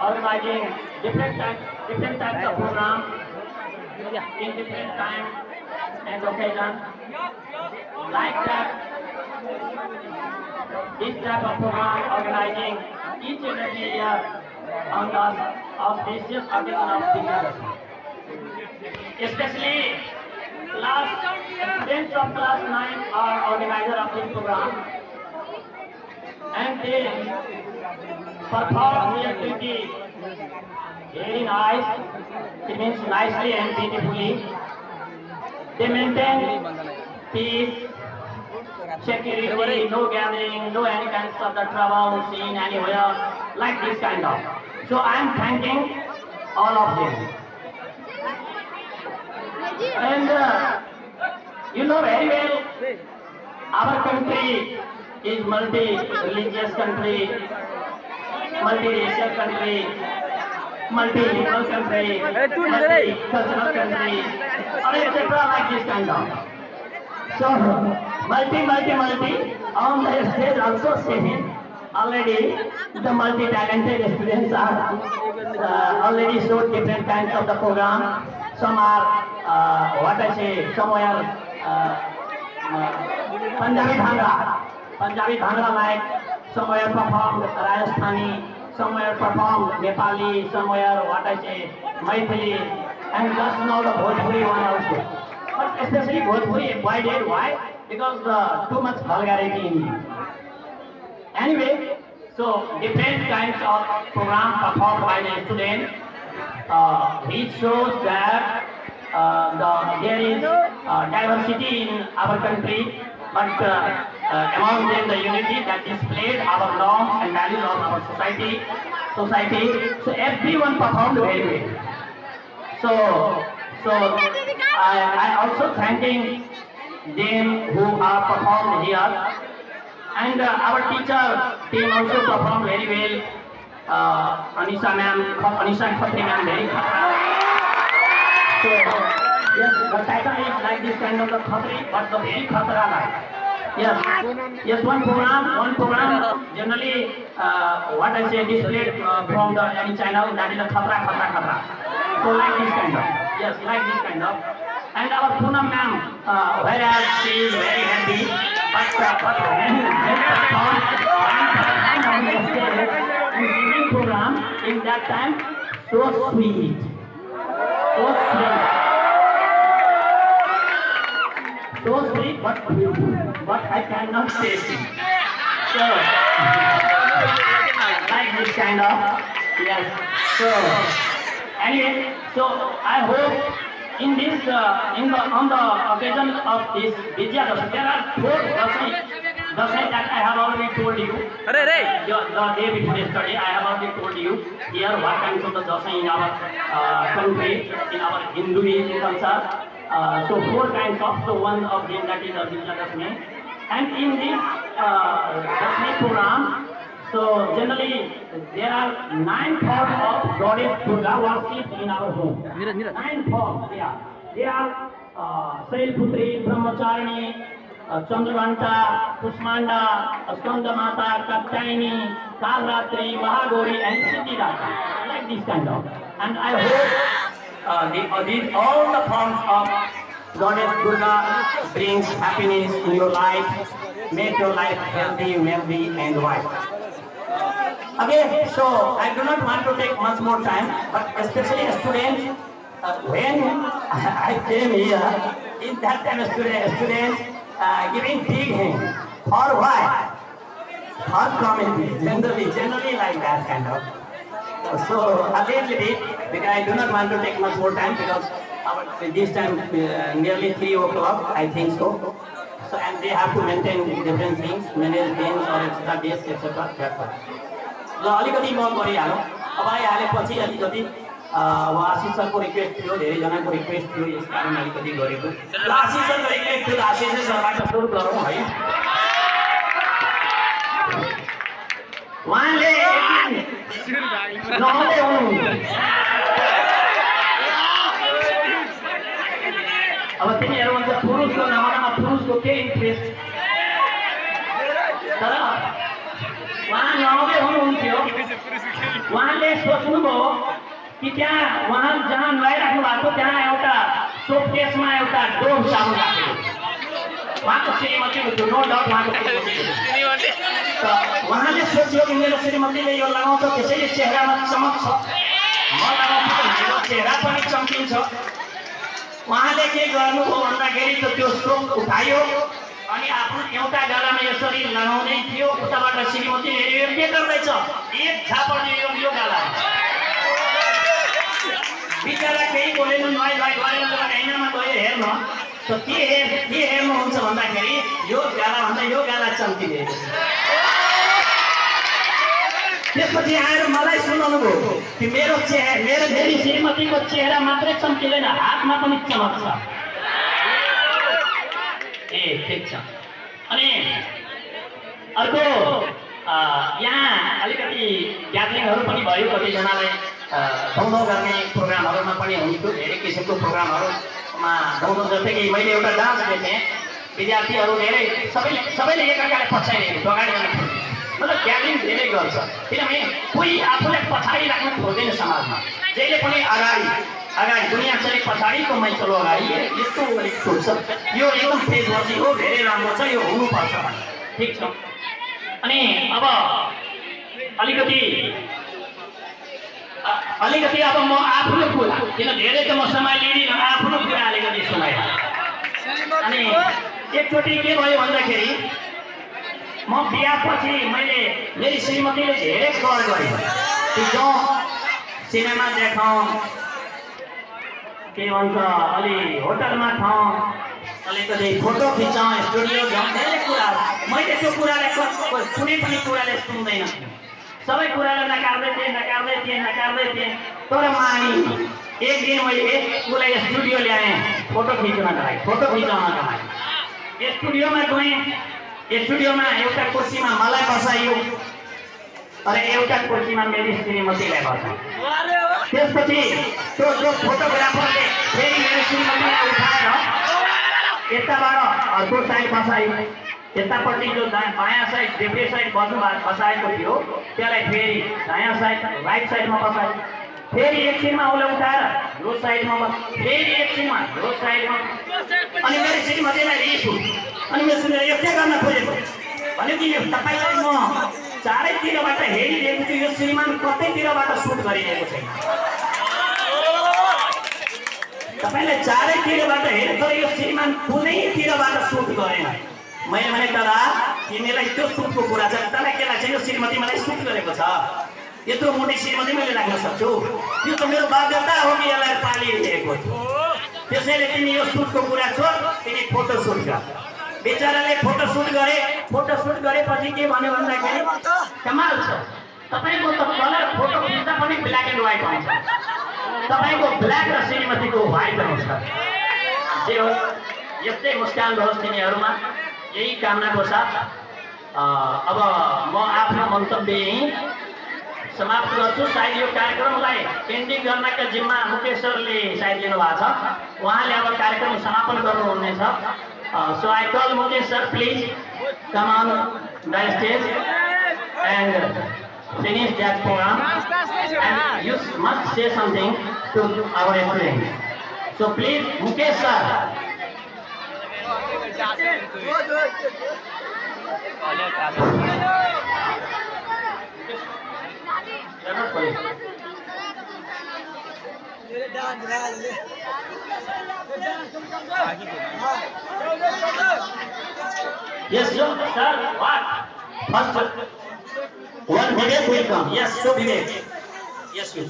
organizing different types of program in different times and occasions. Like that, this type of program organizing each and every year on the auspicious occasion of teachers. Especially students of class 9 are organizer of this program, and they perform the activity very nice. It means nicely and beautifully. They maintain peace, security, no gathering, no any kinds of the trouble seen anywhere, like this kind of. So I am thanking all of them. And you know very well, our country is multi-religious country, multi-racial country, multi-lingual country, multi-cultural country, or etc. like this kind of. So multi on the stage also saying already the multi-talented students are already showed different kinds of the program. Some are what I say somewhere Punjabi Bhangra like, somewhere performed Rajasthani, somewhere performed Nepali, somewhere what I say MAITHILI, and just now the Bhojpuri one also. But especially Bhojpuri avoided. Why? Because too much vulgarity in it. Anyway, so different kinds of program performed by the students, which shows that there is diversity in our country, but among them the unity that displayed our norms and values of our society. So everyone performed very well. So I also thanking them who are performed here, and our teacher team also performed very well. Anisha Khatri ma'am very good. So yes, the title is like this kind of the Khatri, but the very Khatra like. Yes, one program generally what I say displayed from the any channel, that is a Khatra. So like this kind of, yes, like this kind of. And our Poonam ma'am, whereas she is very happy, but when and singing program in that time, so sweet, but I cannot taste it. So like this kind of, yes. So anyway, so I hope in this on the occasion of this Vijaya Dashain, there are 4 Dashain that I have already told you. The day before yesterday, I have already told you here what kinds of the Dashain in our country, in our Hinduism culture. So 4 kinds of, so one of them that is Vijaya Dashain. And in this Dashain program, so generally there are 9 forms of goddess Durga worshipped in our home. 9 forms, yeah. They are Shailputri, Brahmacharini, Chandravanta, Kusmanda, Skandamata, Katyayani, Kalratri, Mahagori, and Siddhidata. Like this kind of. And I hope these all the forms of Goddess Durga brings happiness in your life, make your life healthy, wealthy, and wise. Okay, so I do not want to take much more time, but especially students, when I came here, in that time students giving big hand. For why? For comedy, generally like that kind of. So a little bit, because I do not want to take much more time, because this time nearly 3 o'clock, I think so. So and they have to maintain different things, manage things or extra days, etc. That's why. ल अलिकति म गरिहालौँ। अब आइहालेपछि अलिकति आशिष सरको request थियो, धेरैजनाको request थियो, यस कारण अलिकति गरेको। ल आशिष सरको रिक्वेस्ट थियो, आशिष सरबाट सुरु गरौँ है। उहाँले नआउँदै हुनुहुन्छ। अब तिनीहरू भन्छ पुरुषको जमानामा पुरुषको के इन्ट्रेस्ट, तर उहाँ नआउँदै हुनुहुन्थ्यो। उहाँले उहाँले सोच्नुभयो कि त्यहाँ उहाँ जहाँ नुहाइराख्नु भएको त्यहाँ एउटा सोपकेसमा एउटा डोभ साबुन राखेको उहाँको श्रीमतीको थियो, नो डाउट उहाँको श्रीमती। उहाँले सोच्यो कि मेरो श्रीमतीले यो लगाउँछ त्यसैले चेहरामा चमक छ, म लगाउँछु त मेरो चेहरा पनि चम्किन्छ। उहाँले के गर्नुभयो भन्दाखेरि त्यो सोप उठायो अनि आफ्नो एउटा गालामा यसरी लगाउँदै थियो। उताबाट श्रीमतीले हेऱ्यो के गर्दैछ, एक झापडले यो गाला बिचरा केही बोलेन, नुहाइ गरेर ऐनामा गयो हेर्न। के हेर्नुहुन्छ भन्दाखेरि यो गाला भन्दा यो गाला चम्किने। त्यसपछि आएर मलाई सुनाउनु भयो कि मेरो मेरी श्रीमतीको चेहरा मात्रै चम्किँदैन, हातमा पनि चमक छ। ए ठिक छ। अनि अर्को यहाँ अलिकति ग्यादरिङहरू पनि भयो, कतिजनालाई दौड गर्ने प्रोग्रामहरूमा पनि हुन्थ्यो, धेरै किसिमको प्रोग्रामहरूमा दौड जस्तै कि मैले एउटा डान्स देखेँ, विद्यार्थीहरू धेरै सबैले एकअर्काले पछाडिरहेको थियो, अगाडि जान खोज्ने, मतलब ग्यादरिङ धेरै गर्छ। किनभने कोही आफूलाई पछाडि राख्नु खोज्दैन समाजमा, जहिले पनि अगाडि दुनियाँ चले पछाडिको मै चलो अगाडि, यस्तो अलिक सोच्छ। यो एकदम तेजवर्दी हो, धेरै राम्रो छ, यो हुनुपर्छ भने ठिक छ। अनि अब अलिकति अब म आफ्नो कुरा, किन धेरै त म समय लिँदिनँ, आफ्नो कुरा अलिकति सुनाएँ। अनि एकचोटि के भयो भन्दाखेरि म बिहापछि मैले मेरी श्रीमतीले धेरै कर गरेँ कि जाउँ सिनेमा देखाउँ, के भन्छ अलि होटलमा खाउँ, अलिकति फोटो खिचाउँ, स्टुडियो जाउँ, धेरै कुरा। मैले त्यो कुरालाई कुनै पनि कुराले सुन्दैन, सबै कुरालाई नकार्दै थिएँ। तर मानी एक दिन मैले उसलाई स्टुडियो ल्याएँ फोटो खिच्नका लागि, स्टुडियोमा गएँ। स्टुडियोमा एउटा कुर्सीमा मलाई बसाइयो, अनि एउटा कुर्सीमा मेरी श्रीमतीलाई बसायो। त्यसपछि त्यो जो फोटोग्राफरले फेरि मेरो श्रीमतीलाई उठाएर यताबाट अर्को साइड बसायो, यतापट्टि जो बायाँ साइड देब्रे साइड बसाएको थियो त्यसलाई फेरि दायाँ साइड राइट साइडमा बसायो। फेरि एकछिनमा उसलाई उठाएर यो साइडमा फेरि एकछिनमा यो साइडमा। अनि मेरो श्रीमतीलाई रिस उठ्यो। अनि मेरो यो के गर्न खोजेको भन्यो कि तपाईँलाई म चारैतिरबाट हेरिरहेको छु, यो श्रीमान कतैतिरबाट सुट गरिरहेको छैन। तपाईँलाई चारैतिरबाट हेरेँ तर यो श्रीमान कुनैतिरबाट सुट गरेन। मैले भने दादा तिमीलाई त्यो सुटको कुरा छ, तँलाई के लाग्छ यो श्रीमती मलाई सुट गरेको छ? यत्रो मोटी श्रीमती मैले राख्न सक्छु? यो त मेरो बाध्यता हो कि यसलाई पालिरहेको छु। त्यसैले तिमी यो सुटको कुरा छोड, तिमी फोटो सुट गर। बेचाराले फोटो सुट गरेपछि के भन्यो भन्दाखेरि कमाल छ, तपाईँको त कलर फोटो खिच्दा पनि ब्ल्याक एन्ड व्हाइट हुन्छ, तपाईँको ब्ल्याक र श्रीमतीको व्हाइट हुन्छ। जे होस् यस्तै मुस्कान रहोस् तिनीहरूमा, यही कामनाको साथ अब म आफ्नो मन्तव्य यहीँ समाप्त गर्छु। सायद यो कार्यक्रमलाई एन्डिङ गर्नका जिम्मा मुकेश सरले सायद लिनुभएको छ, उहाँले अब कार्यक्रम समापन गर्नुहुनेछ। So I call Mukesh sir, please come on the stage and finish that program. And you must say something to our students. So please, Mukesh sir. Yes, sir. What? First, one Vivek will come. Yes, so Vivek. Yes, sir.